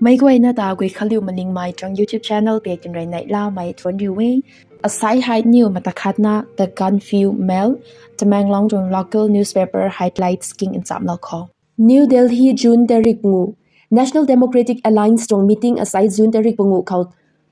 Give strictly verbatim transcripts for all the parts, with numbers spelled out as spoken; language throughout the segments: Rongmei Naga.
Meic guayna ta Guikhanliu Malingmei tuang YouTube channel pei tinrui neihlamei thuanc riu e. Asai hei niw mata khatna The Gaanphiu Mail, Tamenglong tuang local newspaper highlights king nchamlou khou. New Delhi, June tarik pangu. National Democratic Alliance tuang meeting asai June tarik pangu khou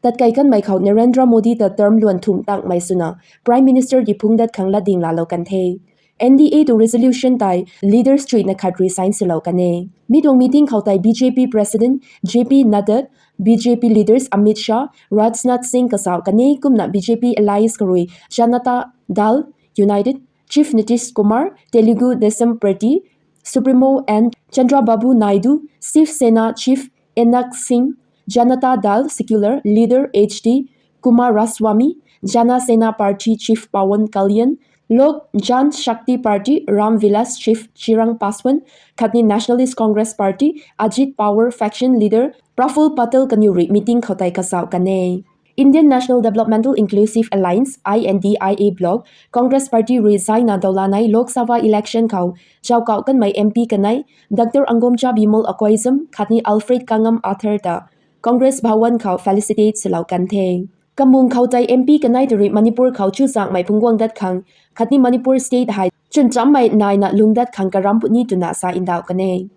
tatkai kanmei khou Narendra Modi ta term luan thumh tangmei swna Prime Minister di phungc dat khang latding laalou kan the. N D A tuang resolution tei leaders chuina khat rui sign swlou kan e. Mi tuang meeting khou tei B J P President J P Nadda, B J P leaders Amit Shah, Rajnath Singh kazauh kan e, kumna B J P allies khou rui Janata Dal United, Chief Nitish Kumar, Telugu Desam Party Supremo N Chandrababu Naidu, Shiv Sena Chief Eknath Shinde, Janata Dal Secular leader H D Coomaraswamy, Jana Sena Party Chief Pawan Kalyan, Lok Jan Shakti Party Ram Vilas Chief Chirag Paswan, khatni Nationalist Congress Party Ajit Pawar faction leader Praful Patel kaniw rui meeting khou tei kazauh kan e. Indian National Developmental Inclusive Alliance, I N D I A bloc, Congress Party rui zaina dawlanei Lok Sabha election khou zauckauh kanmei M P kanei, Doctor Angomcha Bimol Akoijam khatni Alfred Kangam Arthur ta Congress Bhawan khou felicitate swlou kan the. Kamung khou tei M P kanei ta rui Manipur khou chuzaenghmei phungc guang dat khang khatni Manipur state hei chwnchammei naina lung dat khang karam puni twna sa ndauh kan e.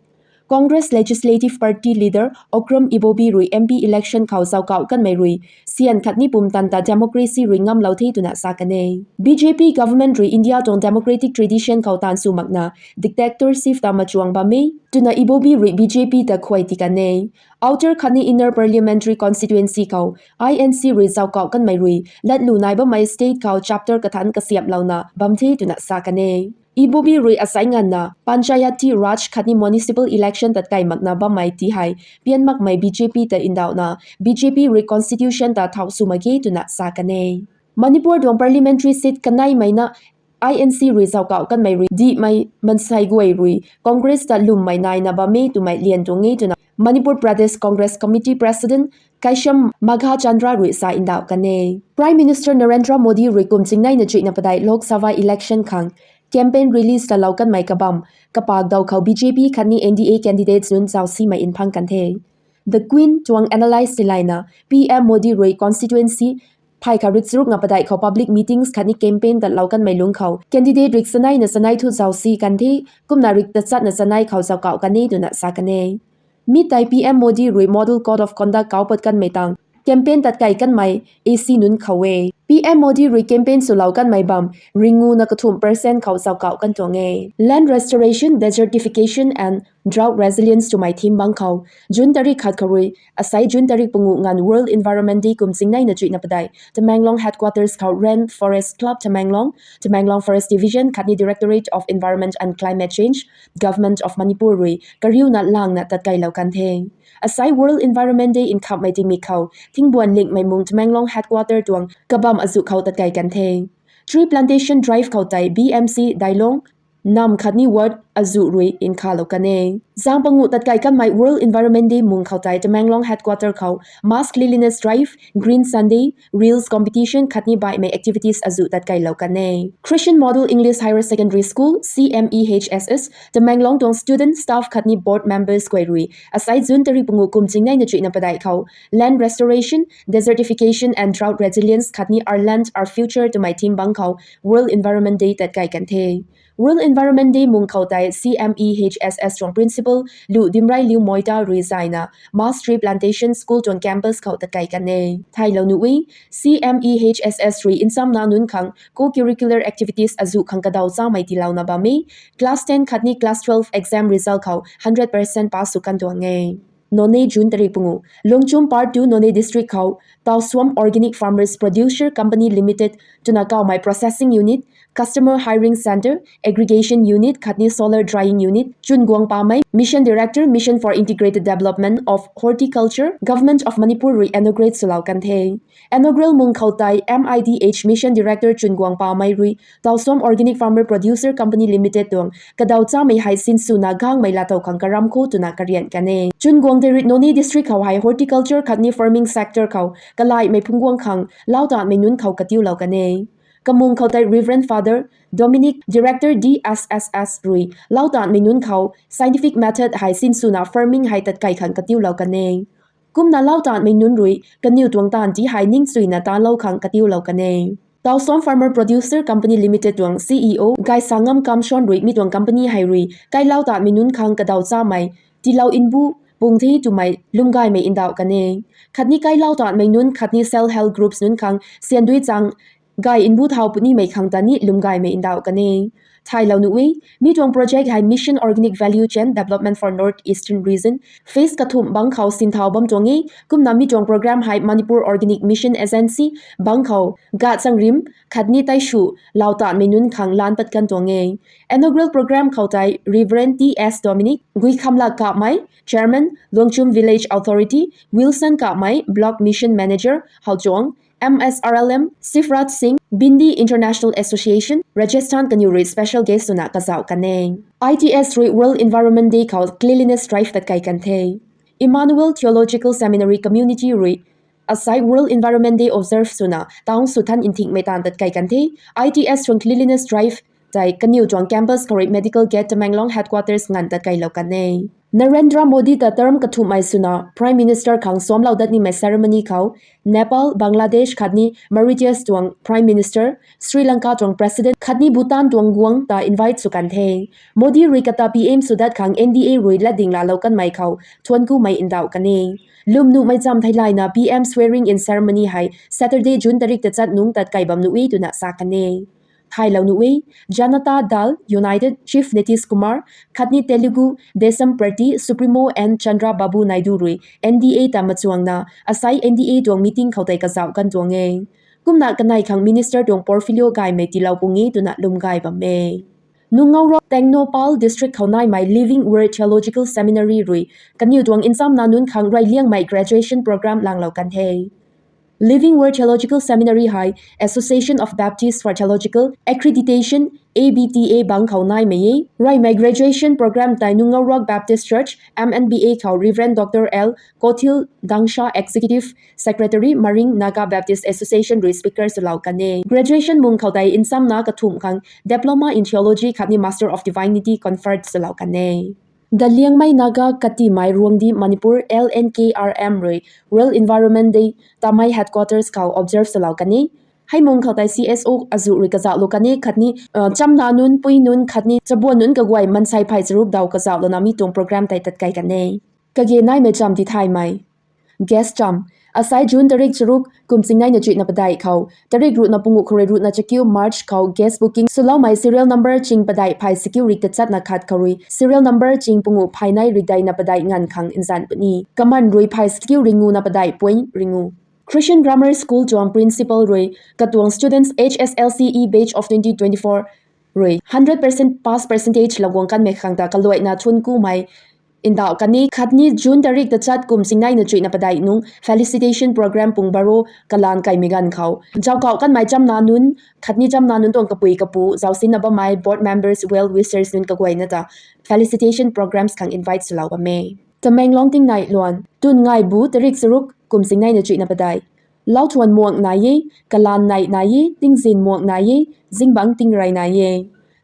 Congress Legislative Party leader Okram Ibobi rui M P election khou zauckauh kanmei rui syan khatni pumtan ta democracy rui ngamlou the twna sa kan e. B J P government rui India tuang democratic tradition khou taanv sw makna dictatorship ta machuang bam e twna Ibobi rui B J P ta khuay ti kan e. Outer khatni Inner Parliamentary Constituency khou I N C rui zauckauh kanmei rui latlu nai bammei state khou chapter kathanc kasiamhlouna bam the twna sa kan e. Ibobi rui asai nganvna Panchayati Raj khatni municipal election tatkai makna bammei ti hei pian makmei B J P ta ndauhna B J P rui constitution ta thau sw mak ge twna sa kan e. Manipur tuang parliamentary seat kaneimei na I N C rui zauckauh kanmei rui dihmei mansei guay rui Congress ta lwmmei naina bam e twmei lian tuang e twna Manipur Pradesh Congress Committee President Keisham Meghachandra rui sa ndauh kan e. Prime Minister Narendra Modi rui kum chingneina chuihna padeih Lok Sabha election khang campaign release talou kanmei kabam kapak daw khou B J P khatni N D A candidates nunc zaucsimei nphang kan the. The Quint tuang analyse tiilayna P M Modi rui constituency phey kha rik charuk na padeih khou public meetings khatni campaign tatlou kanmei lungc khou candidate rik chanei na chanei thu zaucsi kan the, kumna rik tachatna chanei khou zauckauh kan e twna sa kan e. Mi tei P M Modi rui Model Code of Conduct kauc pat kanmei tang campaign tatkai kanmei A C nunc khou e. P M Modi rui campaign swlou kanmei bam ringu na kathumh percent khou zauckauh kan tuang e. Land restoration, desertification and drought resilience twmei theme bang khou June tarik khat khou rui asai June tarik pangu nganv World Environment Day kum chingneina chuihna padeih Tamenglong headquarters khou Rain Forest Club Tamenglong, Tamenglong Forest Division khatni Directorate of Environment and Climate Change, Government of Manipur rui kariuna langna tatkailou kan the. Asai World Environment Day nkhamhmei tingmik khou thingbuan lingmei mung Tamenglong headquarter tuang kabam azuh khou tatkai kan the. Tree plantation drive khou tei B M C Dailong, nam khatni ward azuh rui nkhalou kan e. Zaeng pangu tatkai kanmei World Environment Day mung khou tei Tamenglong headquarter khou mass cleanliness drive, Green Sunday, reels competition khatni baihmei activities azuh tatkailou kan e. Christian Model English Higher Secondary School, C M E H S S, Tamenglong tuang student, staff khatni board members guay rui asai June tarik pangu kum chingneina chuihna padeih khou Land Restoration, Desertification and Drought Resilience khatni Our Land, Our Future twmei theme bang khou World Environment Day tatkai kan the. World Environment Day mung khou tei C M E H S S tuang principal Lu Dimreiliu Moita rui zayna mass tree plantation school tuang campus khou tatkai kan e. Thailou nuh e, C M E H S S rui nchamna nunc khang co-curricular activities azuh khang kadaw chamei tiilouna bam e. Class ten khatni class twelve exam result khou hundred percent pass sw kan tuang e. Noney, June tarik pangu. Lungchum Part two Noney District khou Taoswam Organic Farmers Producer Company Limited twna kawmei processing unit, customer hiring centre, aggregation unit khatni solar drying unit, Chunguang Pamei, Mission Director, Mission for Integrated Development of Horticulture, Government of Manipur rui inaugurate swlou kan the. Inaugural mung khou tei M I D H Mission Director Chunguang Pamei rui Taoswam Organic Farmer Producer Company Limited tuang kadaw chamei hei sinswna gangmei laatow khang karam kho twna karian kan e. Chunguang tei rui Noney District khou hei horticulture khatni farming sector khou kalaimei phungc guang khang lau tanmei nunc khou katiulou kan e. Kamung khou tei Reverend Father Dominic, Director D S S S rui lau tanmei nunc khou scientific method hei sinswna farming hei tatkai khang katiulou kan e. Kumna lau taanmei nunc rui kaniw tuang taanv ti hei ningchuina tanlou khang katiulou kan e. Tausomv Farmer Producer Company Limited tuang C E O Gaisangam Kamson rui mi tuang company hei rui kai lau taanmei nunc khang kadaw chamei tiilou mbu pung the twmei lwmgaymei ndauh kan e. Khatni kai lau taanmei nunc khatni self help groups nunc khang siandui chang gay mbu thau punimei khang ta ni lwmgaymei ndauh kan e. Thailou nuh e, mi tuang project hei Mission Organic Value Chain Development for North Eastern Region phase kathumh bangc khou sinthau bam tuang e. Kumna mi tuang program hei Manipur Organic Mission Agency bangc khou gachangrim khatni taisw lau taanmei nunc khang lan pat kan tuang e. Inaugural program khou tei Reverend T S Dominic, Guikhamlak Kamei, Chairman, Luangchum Village Authority, Wilson Kamei, Block Mission Manager, Hauchuang, M S R L M, Sifrat Singh, Bindi International Association, Rajasthan kaniw rui special guest swna kazauh kan e. I T S rui World Environment Day khou cleanliness drive tat kai kan the. Emmanuel Theological Seminary Community rui asai World Environment Day observe swna taung sw than nthingmei taanv tat kai kan the. I T S tuang cleanliness drive tei kaniw tuang campus khou rui Medical Gate Tamenglong headquarters nganv tat kailou kan e. Narendra Modi ta term kathumhmei swna Prime Minister khang suamlou dat nimei ceremony khou Nepal, Bangladesh khatni Mauritius tuang Prime Minister, Sri Lanka tuang President khatni Bhutan tuang guangc ta invite sw kan the. Modi rui kata P M sw dat khang N D A rui latding laalou kanmei khou thuanckumei ndauh kan e. Lwmnuhmei cham theilayna P M swearing in ceremony hei Saturday, June tarik tachat nungc tat kai bam nuh e twna sa kan e. Thailou nuh e, Janata Dal United Chief Nitish Kumar khatni Telugu Desam Party Supremo N Chandrababu Naidu rui N D A ta machuangna asai N D A tuang meeting khou tei kazauh kan tuang e. Kumna kanei khang minister tuang portfolio gaymei tiilou pung e twna lwmgay bam e. Nungaorok Tengnoupal District khou naimei Living Word Theological Seminary rui kaniw tuang nchamna nunc khang reyliangmei graduation program langlou kan the. Living Word Theological Seminary hei Association of Baptists for Theological Accreditation, A B T A bangc khou naimei e. Reymei graduation program tei Nungaorok Baptist Church, M N B A khou Reverend Doctor L Kothil Dangsha, Executive Secretary, Maring Naga Baptist Association rui speaker swlou kan e. Graduation mung khou tei nchamna kathumh khang Diploma in Theology khatni Master of Divinity conferred swlou kan e. The Liangmai Naga Katimai Ruangdi Manipur, L N K R M rui World Environment Day Tamei headquarters khou observe swlou kan e. Hei mung khou tei C S O azuh rui kazauhlou kan e khatni chamna nunc, pui nunc khatni chabuan nunc kaguay mansei phey charuk daw kazauhlouna mi tuang program tei tat kai kan e. Kage naimei cham tithaymei. Guest cham. Asai June tarik charuk kum chingneina chuihna padeih khou tarik ruhna punguh khou rui ruhna chakiu March khou guest booking swloumei serial number ching padeih phey chakiu rik tachatna khat khou rui serial number ching punguh phey nei rik deina padeih nganv khang nzan puni. Kaman rui phey chakiu ringuna padeih point ringu. Christian Grammar School tuang principal rui katuang students H S L C E batch of twenty twenty-four rui hundred percent pass percentage laguang kanmei khang ta kaluaina thuanckumei ndauh kan e. Khatni June tarik tachat kum chingneina chuihna padeih nung felicitation program pung baro kalan kaimei ganv khou zauckauh kanmei chamna nunc khatni chamna nunc tuang kapui kapu zausinna bammei board members, well wishers nunc kaguayna ta felicitation programs khang invite swlou bam e. Tamenglong tingnai luan. Twn ngaibu tarik charuk kum chingneina chuihna padeih. Lauthuan muang nai e, kalan nei nai e, tingzin muang nai e, zingbangc tingrey nai e.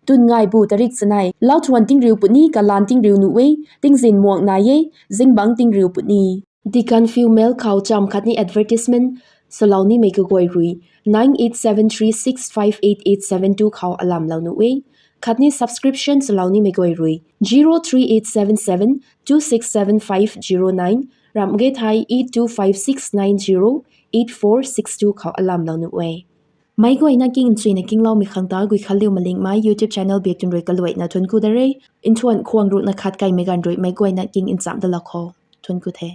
Twn ngaibu tarik chanei lauthuan tingriu puni, kalan tingriu nuh e, tingzin muang nai e, zingbangc tingriu puni. Deacon Female khou cham khatni advertisement swlou nimei kaguay rui nine eight seven three six five eight eight seven two khou alamlou nuh e. Khatni subscription swlou nimei kaguay rui zero three eight seven seven two six seven five zero nine, ramh ge thei eight two five six nine zero eight four six two khou alamlou nuh e. Meic guayna king nchuina kingloumei khang ta Guikhanliu Malingmei YouTube channel biak twn rui kaluaina thuancku da re. Nthuan khwang ruhna khat kaimei ganv rui meic guayna king nchamh dalou khou thuancku the.